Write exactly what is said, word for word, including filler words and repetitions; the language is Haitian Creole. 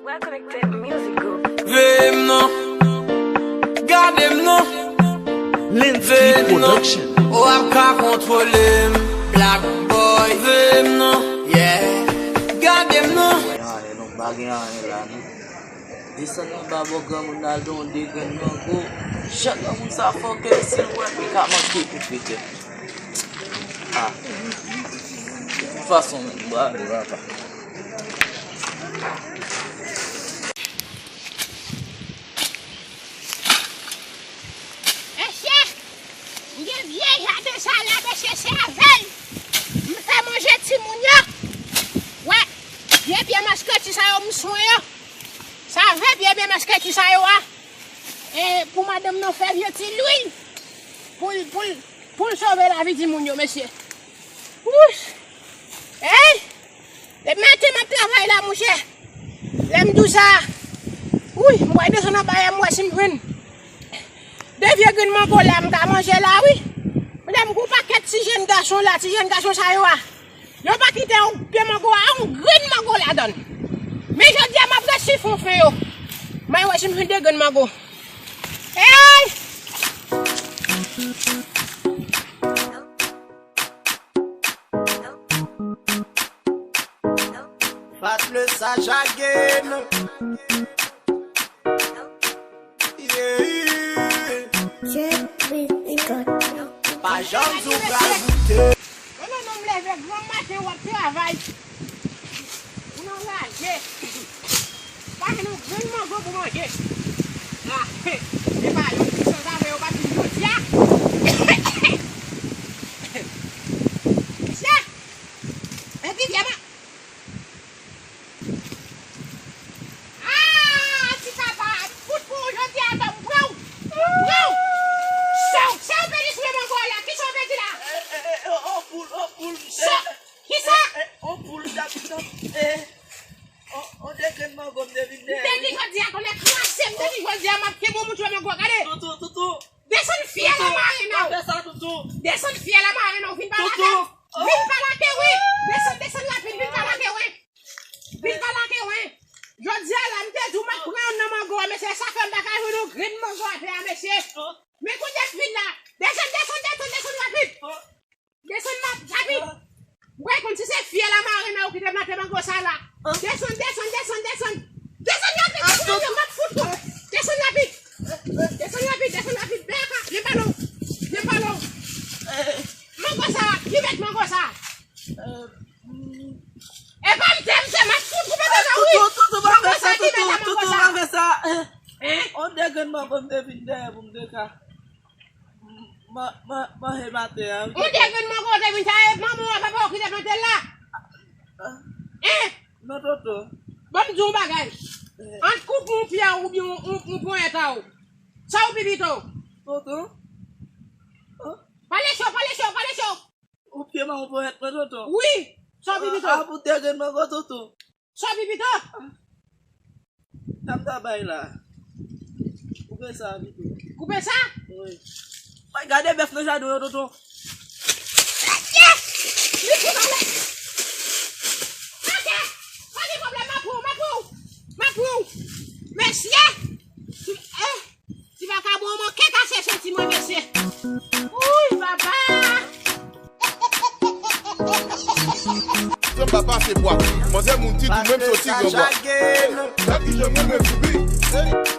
Well connected musical. Veye m non, gade m non. Lens Veye m non, Production. Ou ap ka kontwole m. Black boy, veye m non, yeah. Gade m non. Pa gen anyen, pa gen anyen la non. Desann anba bò granmoun nan al pran yon de grenn mango. Jan granmoun sa fòkè, si l wè m, li ka manke koupe tèt. Ah. De tout fason, menm, m prale, papa. Mesye, m gen vye jaden sa la, mesye, se avè l m fè manje timoun yo. Wè, vye pye maskoti sa yo m swen yo. Sa vye pye maskoti sa yo a. E pou madanm nan fè vye ti lwil pou l, pou l, pou l sove lavi timoun yo, mesye. Wouch! Ey! Depi maten m ap travay la, monchè. Lè m di w sa, wi, m pral desann anba a, m wè si m jwenn de vye grenn mango la, m ka manje la, wi. Medam, gon pakèt ti jèn gason la, ti jèn gason sa yo a. Yo pa kite yon pye mango a, yon grenn mango ladan l. Men jodi a, m ap resi fon fen yo. M al wè si m jwenn de grenn mango. Ey! Fat le saj again. Yeah. Pa janm di w pral goute. Non, non, non, m leve gran maten, w ap travay. Ou nan raje. Pa gen yon grenn mango pou manje. Ah, e pa yon ti sanzave yo pa vin jodi a. Mesye, epi vye man-, ah, ti papa, m fout pou ou jodi a, m pran w. M pran w. Sa w, sa w pedi sou mango a la? Kisa w pedi la? Eh, eh, eh, oh, oh, poul, oh, poul. Sa, kisa? Eh, eh, oh, poul, dam, dam, eh. Oh, oh, de grenn mango, m te vin dèyè. M te di jodi a, konnen kraze, m te di jodi a, m ap kenbe w moutre mango, gade. Toutou, toutou. Desann fyèl a mare nan w. Pa fè sa, toutou. Desann fyèl a mare nan w, vin pale ak mwen. Vin pale ak mwen. Desann, desann rapid, vin pale ak mwen. Vin pale ak mwen. Jodi a la, m te di w m ap pran youn nan mango a, mesye, sa fè m pa ka jwenn yon grenn mango atè a, mesye. Men kounye a vin la. Desann, desann, desann, desann rapid. Desann rapid. Mwen konn si se fyèl a mare nan ou ki te plante mango sa la. Desann, desann, desann, desann. Desann rapid, desann rapid, m ap fout ou. Desann rapid. Desann rapid, desann rapid. Bèka, vin pale w. Vin pale w. Mango sa, ki mèt mango sa? E pa m te, m te, m ap fout ou, m ap fout ou. Mango sa, ki mèt mango sa? Hein? On de grenn mango m te vin dèyè pou m te ka. Man, man, manje maten an. Ou te vin mango, ou te vin sa, e manman w a papa w ki te plante l la? Hein? Non, tonton. Ban m di w yon bagay. Ant koupe yon pye a oubyen yon, yon, yon ponyèt a w, sa w pi pito? Tonton? Pale cho, pale cho, pale cho. Yon pye mango ponyèt mwen, tonton. Wi, sa w pi pito? A, pou de grenn mango, tonton. Sa w pi pito? Sa m ta bay la. Koupe sa pito. Koupe sa? Wi. Ay, gade bèf nan jaden yo, tonton. Yes! Li fout anlè. Ok. Pa gen pwoblèm, m ap pran w, m ap pran w. M ap pran w. Mesye! Eh, ti vakabon manke kase senti mwen, mesye. Wouy, papa! Fanm pa pase bwa. Manzè moun ti tou menm soti gran bwa. Gad kijan mwen menm soubi.